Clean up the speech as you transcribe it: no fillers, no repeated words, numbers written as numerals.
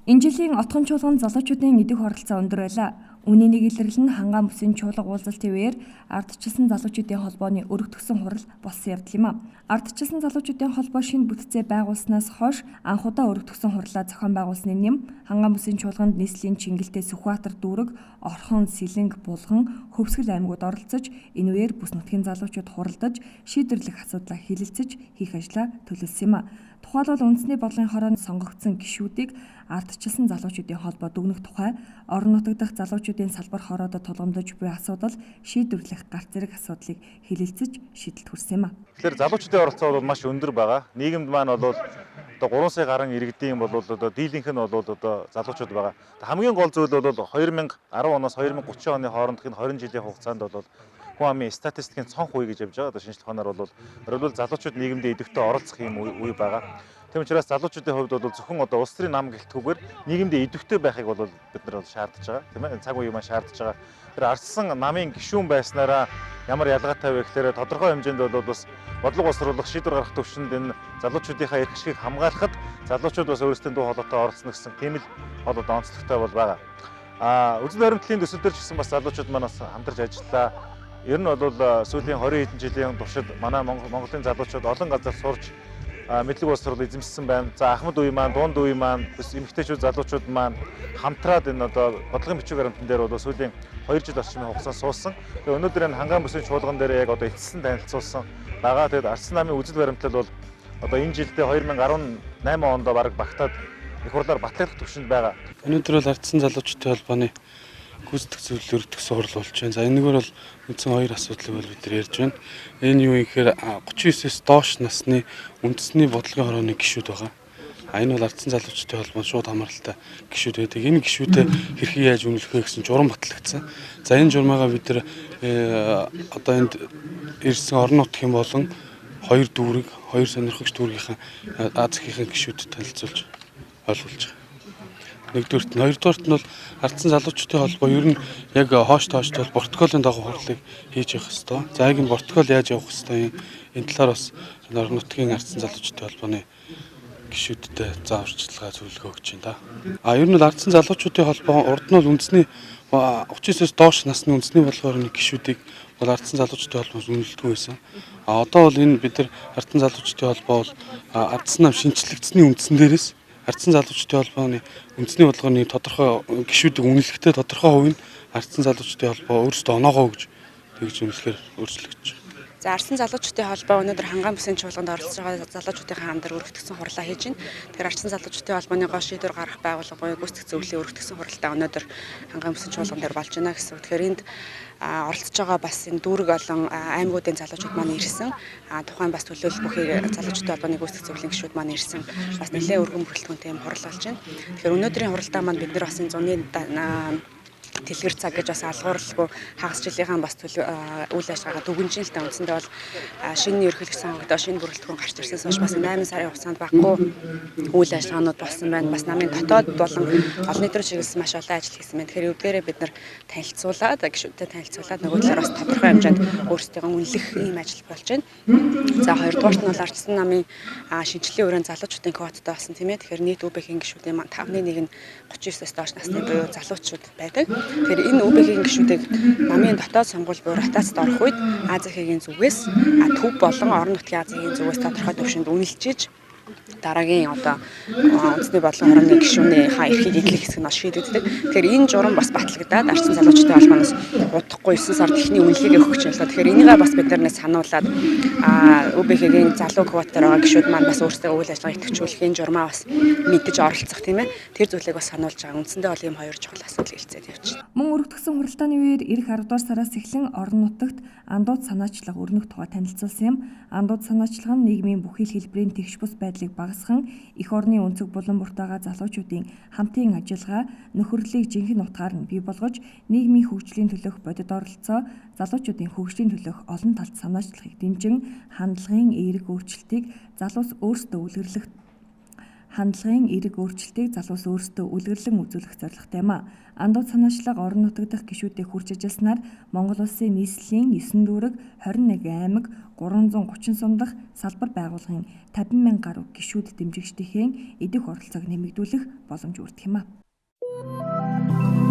Энэ жилийн отхон чуулган залуучуудын идэх оролцоо өндөр байлаа. Үүний нэг илэрлэл нь Хангаан бүсийн чуулга уулзалтын үеэр ардчилсан залуучуудын холбооны өргөтгсөн хурал болсон явдал юм а. Ардчилсан залуучуудын холбоо шинэ бүтцээ байгуулснаас хойш анх удаа өргөтгсөн хурлаа зохион байгуулсны нэм Хангаан бүсийн чуулганд нийслэлийн Чингэлтэй Сүхбаатар дүүрэг, Орхон, Сэлэнг, Булган, Хөвсгөл аймагуд оролцож энэ үеэр бүс нутгийн залуучууд хуралдаж шийдвэрлэх асуудлаа хэлэлцэж хийх ажлаа төлөвлөсөн юм а. Тухайлбал үндэсний бодлогын хороонд сонгогдсон гишүүдийг ардчилсан залуучуудын холбоо дүгнэх тухай, орон нутаг дахь залуучуудын салбар хороодод тулгамдж буй асуудал шийдвэрлэх гарц зэрэг асуудлыг хэлэлцэж шийдэлд хүрсэн юм а. Тэгэхээр залуучуудын оролцоо бол маш өндөр байгаа. Нийгэмд маань бол одоо 3 сая гаруй иргэдийн бол одоо дийлэнх нь бол одоо залуучууд байгаа. Хамгийн гол зүйл бол 2010 оноос 2030 оны хоорондох энэ 20 жилийн хугацаанд бол хүн амын статистикийн цонх үе гэж явж байгаа. Одоо шинжлэх ухаанаар бол оройвол залуучууд нийгэмдээ идэвхтэй оролцох юм үе байгаа. Тийм учраас залуучуудын хувьд бол зөвхөн одоо улс төрийн нам гэлтгүүгээр нийгэмдээ идэвхтэй байхыг бол бид нар бол шаардж байгаа. Тийм ээ, цаг үе маань шаардж байгаа. Тэр ардсан намын гишүүн байснараа ямар ялгаатай вэ гэхээр тодорхой хэмжээнд бол бас бодлого боловсруулах, шийдвэр гаргах төвшөнд энэ залуучуудынхаа эрх ашигыг хамгаалахад залуучууд бас өөрсдийн дуу хоолойтой оролцоно гэсэн тийм л бол одоо онцлогтой бол байгаа. Үзэл баримтлалын төсөл дээр ч гэсэн бас залуучууд маань бас хамтарч ажиллаа. Ер нь бол сүүлийн 20 хэдэн жилийн туршид манай Монголын залуучууд олон газар сурч мэдлэг боловсрол эзэмшсэн байна. За ахмад үе маань, дунд үе маань, бас эмэгтэйчүүд залуучууд маань хамтраад энэ одоо бодлогын бичиг баримтан дээр бол сүүлийн 2 жил орчмын хугацаанд суусан. Тэгээ өнөөдөр энэ Хангаан бүсийн чуулган дээр яг одоо эцэслэн танилцуулсан байгаа. Тэгээд ардсан намын үзэл баримтлал бол одоо энэ жилдээ 2018 онд бараг багтаад их хурлаар батлах түвшинд байгаа. Өнөөдөр бол ардсан залуучдын холбооны гүйцэтгэх зөвлөл өргөтгсөн хурал болж байна. За энэгээр бол үндсэн хоёр асуудлыг бол бид нар ярьж байна. Энэ юу юм гэхээр 39-өөс доош насны үндэсний бодлогын хорооны гишүүд байгаа. А энэ бол ардсан залуучдын холбоонд шууд хамааралтай гишүүд байдаг. Энэ гишүүдэд хэрхэн яаж үнэлэх вэ гэсэн журам батлагдсан. За энэ журмаагаа бид нар одоо энд ирсэн орон нутгийн болон хоёр дүүрэг, хоёр сонирхогч дүүргийнхаа Аз ахийнхаа гишүүдэд танилцуулж ойлгуулж байгаа. Нэгдүгээрт нь, хоёрдугаарт нь бол ардсан залуучдын холбоо ер нь яг хоош тоошд бол протоколын дагуу хурлыг хийж явах ёстой. За яг энэ протокол яаж явах ёстой юм, энэ талаар бас орон нутгийн ардсан залуучдын холбооны гишүүдтэй зааварчилгаа зөвлөгөө өгч байна да. А ер нь бол ардсан залуучуудын холбоо урд нь бол үндэсний 39-оос доош насны үндэсний бодлогын гишүүдийг бол ардсан залуучдын холбоос үнэлдэггүй байсан. А одоо бол энэ бид нар ардсан залуучдын холбоо бол ардсан нам шинэчлэгдсэний үндсэн дээрээс ардсан залуучдын холбооны үндэсний бодлогын тодорхой гишүүдийг үнэлэхдээ тодорхой хувь нь ардсан залуучдын холбоо өөрсдөө оноогоо гэж тэгж үнэлэхээр өөрчлөгдөж байгаа. За ардсан залуучдын холбоо өнөөдөр Хангаан бүсийн чуулганд оролцож байгаа залуучуудынхаа хамтар өргөтгсөн хурлаа хийж байна. Тэгэхээр ардсан залуучдын холбооны гол шийдвэр гаргах байгууллага буюу гүйцэтгэх зөвлөлийн өргөтгсөн хуралдаа өнөөдөр Хангаан бүсийн чуулган дээр болж байна гэсэн үг. Тэгэхээр энд оролцож байгаа бас энэ дүүрэг олон аймагуудын залуучууд маань ирсэн. Тухайн бас төлөөлөл бүхий залуучдын холбооны гүйцэтгэх зөвлөлийн гишүүд маань ирсэн. Бас нэлээд өргөн бүрэлдэхүүнтэй юм хурал болж байна. Тэгэхээр өнөөдрийн хуралдаа маань бид нар бас энэ зуны дэлгэр цаг гэж бас алгуурлгүй хагас жилийнхаа бас үйл ажиллагаагаа дүгнж л та. Үндсэндээ бол шинэ ерөнхийлөгч сонгогдоо шинэ бүрэлдэхүүн гарч ирсэнээс хойш бас 8 сарын хугацаанд баггүй үйл ажиллагаанууд болсон байна. Бас намын дотоод болон олон нийт рүү чиглэсэн маш олон ажил хийсэн байна. Тэгэхээр эвдгээрээ бид нар танилцуулаад гишүүдтэй танилцуулаад нөгөө талаар бас тодорхой хэмжээнд өөрсдийгөө үнэлэх ийм ажил болж байна. За хоёрдугаарт нь бол ардсан намын шинжлэлийн өрөөнд залуучуудын квоттой болсон, тийм ээ. Тэгэхээр нийт ҮБХ-ийн гишүүдийн 5-ны 1 нь 39-оос доош насны буюу залуучууд байдаг. Тэгэхээр энэ ҮБХ-ийн гишүүдийг намын дотоод сонгуул буюу ротацид орох үед АЗХ-ийн зүгээс төв болон орон нутгийн АЗХ-ийн зүгээс тодорхой түвшинд үнэлж дараагийн одоо үндэсний бодлогын хорооны гишүүний ха эрхийг эдлэх хэсэг нь шийдэгддэг. Тэгэхээр энэ журам бас батлагдаад ардсан залуучдын холбооноос удахгүй 9 сард эхний үнэлгээгээ өгөх гэж байна. Тэгэхээр энийгээ бас бид нарнаас сануулад ҮБХ-ийн залуу квотаар байгаа гишүүд маань бас өөрсдөө үйл ажиллагаа идэвхжүүлэх энэ журмаа бас мэдэж оролцох, тийм ээ. Тэр зүйлийг бас сануулж байгаа. Үндсэндээ бол ийм хоёр чухал асуудал хэлцээд явчихна. Мөн өргөтгсөн хуралдааны үеэр ирэх 10 дугаар сараас эхлэн орон нутагт андууд санаачлага өрнөх тухай танилцуулсан юм. Андууд санаачлага нь нийгмийн бүхий л хэлбэрийн тэгш бус байдлыг багасхан эх орны өнцөг булан бүрт байгаа залуучуудын хамтын ажиллагаа, нөхөрлөлийг жинхэнэ утгаар нь бий болгож нийгмийн хөгжлийн төлөөх бодит оролцоо, залуучуудын хөгжлийн төлөөх олон талт санаачлагыг дэмжин хандлагын эерэг өөрчлөлтийг залуус өөрсдөө үлгэрлэх хандлагын эерэг өөрчлөлтийг залуус өөрсдөө үлгэрлэн үзүүлэх зорилготой юм а. Андууд санаачлага орон нутаг дахь гишүүдийг хүрч ажилласнаар Монгол Улсын нийслэлийн 9 дүүрэг, 21 аймаг, 330 сум дахь салбар байгууллагын 50 мянган гаруй гишүүд дэмжигчдийнхээ эдэх оролцоог нэмэгдүүлэх боломж үүсдэх юм а.